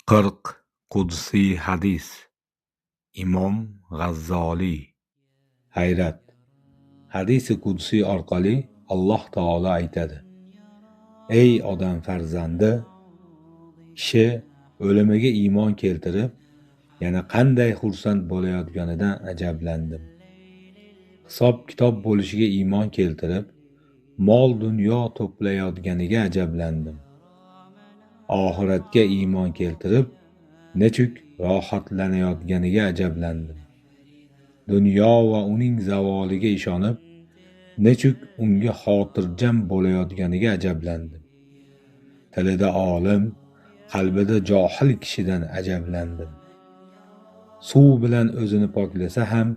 40 qudsiy hadis. Imom G'azzoliy. Hayrat. Hadisi qudsiy orqali Alloh taolo aytadi: Ey odam farzandi, kishi o'limiga iymon keltirib, yana qanday xursand bo'layotganidan ajablandim. Hisob-kitob bo'lishiga iymon keltirib, mol-dunyo to'playotganiga ajablandim. Oxiratga iymon keltirib, nechuk rohatlanayotganiga ajablandim. Dunyo va uning zavoliga ishonib, nechuk unga xotirjam bo'layotganiga ajablandim. Tilida olim, qalbida johil kishidan ajablandim. Suv bilan o'zini poklasa ham,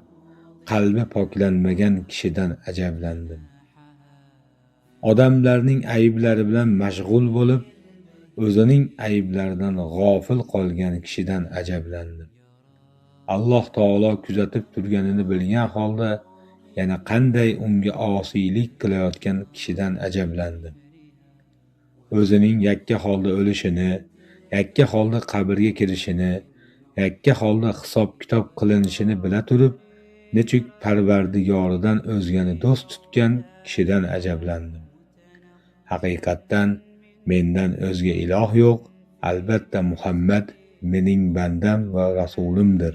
qalbi poklanmagan kishidan ajablandim. Odamlarning ayblari bilan mashg'ul bo'lib, o'zining ayblaridan g'ofil qolgan kishidan ajablandim. Alloh taolo kuzatib turganini bilgan holda yana qanday unga osiylik qilayotgan kishidan ajablandim. O'zining yakka holda o'lishini, yakka holda qabrga kirishini, yakka holda hisob-kitob qilinishini bila turib, nechuk Parvardigoridan o'zgani do'st tutgan kishidan ajablandim. Haqiqatdan mendan o'zga iloh yo'q, albatta Muhammad mening bandam va rasulimdir.